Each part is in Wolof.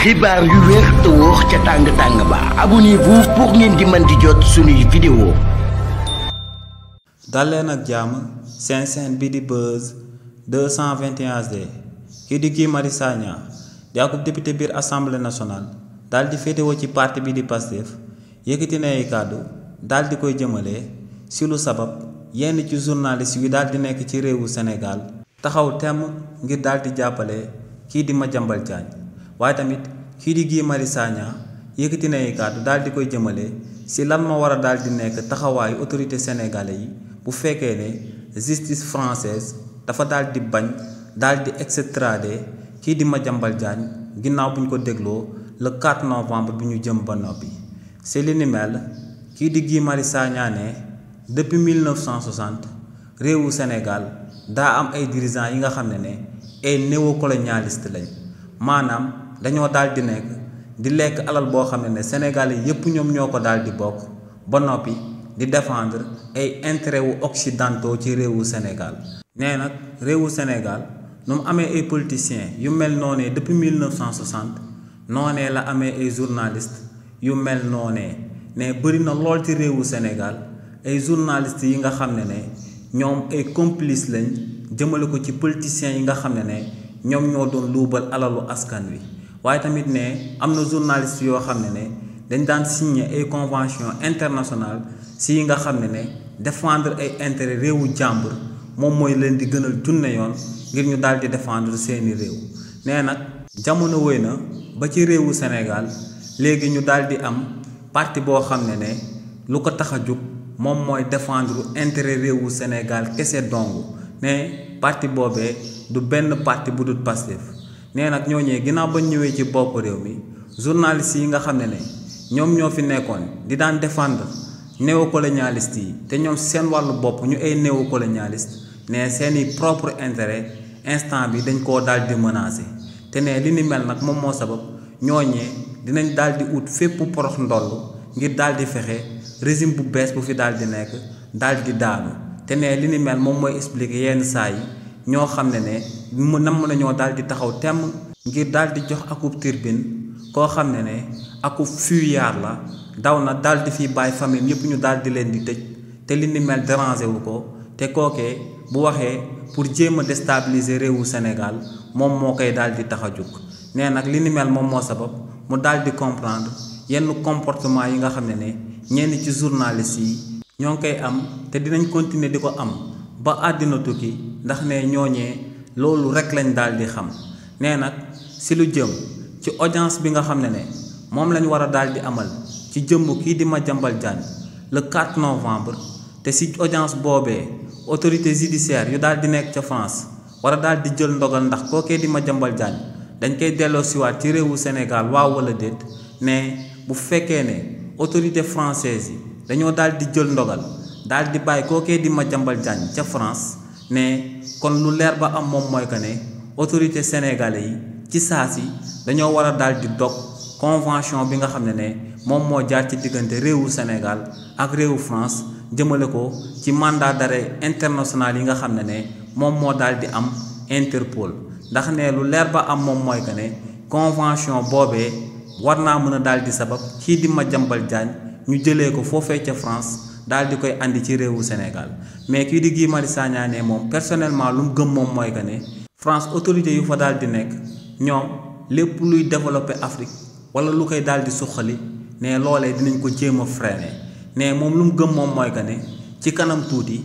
xibaar yu wér te wóor ca tàng ba abonnez-vous pour ngeen di mën di jot suñuy vidéo. dal leen ak jàmm seen chaîne bi di Buzz 221 HD kii di Guy Marius Sagna di akub député biir assemblée nationale daal di féetewoo ci parti bi di Pastef yëkkati na ay kàddu daal di koy jëmale si lu sabab yenn ci journaliste yu daal di nekk ci réewu Sénégal taxaw temm ngir daal di jàppale kii di Madiambal Diagne waaye tamit kii di Guy Marius Sagna yëkkati na ay kàddu daal di koy jëmale si lan ma war a daal di nekk taxawaayu autorité sénégalais yi bu fekkee ne justice française dafa daal di bañ daal di extrader kii di Madiambal Diagne ginnaaw bu ñu ko dégloo le 4 novembre bi ñu jëm ba noppi. si li ni mel kii di Guy Marius Sagna ne depuis 1960 réewu Sénégal daa am ay dirigeants yi nga xam ne ay néocolonialiste lañ maanaam dañoo daal di nekk di lekk alal boo xam ne Sénégalais yépp ñoom ñoo ko daal di bokk ba noppi di défendre ay intérêt wu occidentaux ci réewu Sénégal. nee nag réewu Sénégal nu mu amee ay politiciens yu mel noonee depuis 1960 noonee la amee ay journalistes yu mel noonee ne bëri na lool ci réewu Sénégal ay journalistes yi nga xam ne ñoom ay complices lañ jëmale ko ci politiciens yi nga xam ne ñoom ñoo doon luubal alalu askan wi waaye tamit ne am na journalistes yoo xam ne dañ daan signé ay convention internationale si yi nga xam ne défendre ay intérêt réewu jàmbur moom mooy leen di gënal junne yoon ngir ñu daal di défendre seeni réew. nee nag jamono wéy na ba ci réewu Sénégal léegi ñu daal di am parti boo xam ne lu ko tax a jóg moom mooy défendre intérêt réewu Sénégal kese dong ne parti boobee du benn parti bu dul Pastef. nee nag ñooñee ginnaaw ba ñëwee ci bopp réew mi journalistes yi nga xam ne ñoom ñoo fi nekkoon di daan défendre néocolonialiste yi te ñoom seen wàllu bopp ñu ay néocolonialiste ne seeni propre intérêt instant bi dañ koo daal di menacer te ne li ni mel nag moom moo sabab ñooñee dinañ daal di ut fépp porox ndoll ngir daal di fexe régime bu bees bu fi daal di nekk daal di daanu te ne li ni mel moom mooy expliquer yenn saa yi ñoo xam ne mu nam nañoo daal di taxaw temm ngir daal di jox akub turbine koo xam ne akub fuyard la daw na daal di fi bàyyi famille yëpp ñu daal di leen di tëj te li ni mel déranger wu ko te kookee bu waxee pour jéem a déstabiliser réewu Sénégal moom moo koy daal di tax a jóg. nee nag li ni mel moom moo sabab mu daal di comprendre yenn comportement yi nga xam ne ñenn ci journalistes yi ñoo ngi koy am te dinañ continuer di ko am ba àddina tukki ndax ne ñooñee loolu rek lañ daal di xam. nee nag si lu jëm ci audience bi nga xam ne moom lañ war a daal di amal ci jëmm kii di Madiambal Diagne le 4 novembre te si audience boobee autorité judiciaire yu daal di nekk ca France war a daal di jël ndogal ndax kookee di Madiambal Diagne dañ koy delloo siwaat ci réewu Sénégal waaw wala déet ne bu fekkee ne autorité française yi dañoo daal di jël ndogal daal di bàyyi kookee di Madiambal Diagne ca France ne kon lu leer ba am moom mooy que ne autorité sénégalais yi ci saa si dañoo war a daal di dog convention bi nga xam ne moom moo jaar ci diggante réewu Sénégal ak réewu France jëmale ko ci mandat d'arrêt international yi nga xam ne moom moo daal di am Interpol ndax ne lu leer ba am moom mooy que ne convention boobee war naa mën a daal di sabab kii di Madiambal Diagne ñu jëlee ko foofee ca France daal di koy andi ci réewu Sénégal mais kii di Guy Marius Sagna ne moom personnellement lu mu gëm moom mooy que ne France autorité yu fa daal di nekk ñoom lépp luy développer Afrique wala lu koy daal di suqali ne loolee dinañ ko jéem a freiner ne moom lu mu gëm moom mooy que ne ci kanam tuuti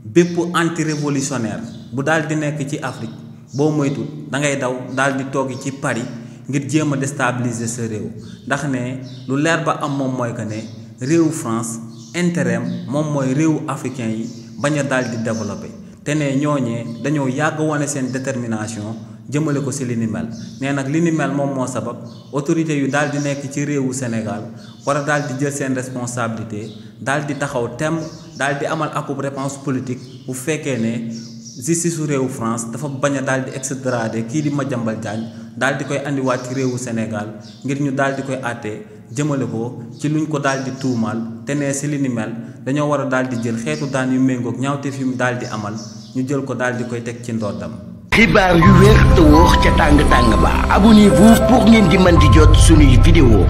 bépp anti révolutionnaire bu daal di nekk ci Afrique boo moytu da ngay daw daal di toogi ci Paris ngir jéem a déstabiliser sa réew ndax ne lu leer ba am moom mooy que ne réewu France intérêt moom mooy réewu africain yi bañ a daal di développer te ne ñooñee dañoo yàgg wane seen détermination jëmale ko si li ni mel. nee nag li ni mel moom moo sabab autorité yu daal di nekk ci réewu Sénégal war a daal di jël seen responsabilité daal di taxaw temm daal di amal akub réponse politique bu fekkee ne justice su réewu France dafa bañ a daal di extrader kii di Madiambal Diagne daal di koy andiwaat ci réewu Sénégal ngir ñu daal di koy àtte jëmale ko ci luñ ko daal di tuumaal te ne si li ni mel dañoo war a daal di jël xeetu daan yu méngoog ñaawteef yu mu daal di amal ñu jël ko daal di koy teg ci ndoddam. xibaar yu wér te wóor ca tàng tàng ba abonnez-vous pour ngeen di mën di jot suñuy vidéo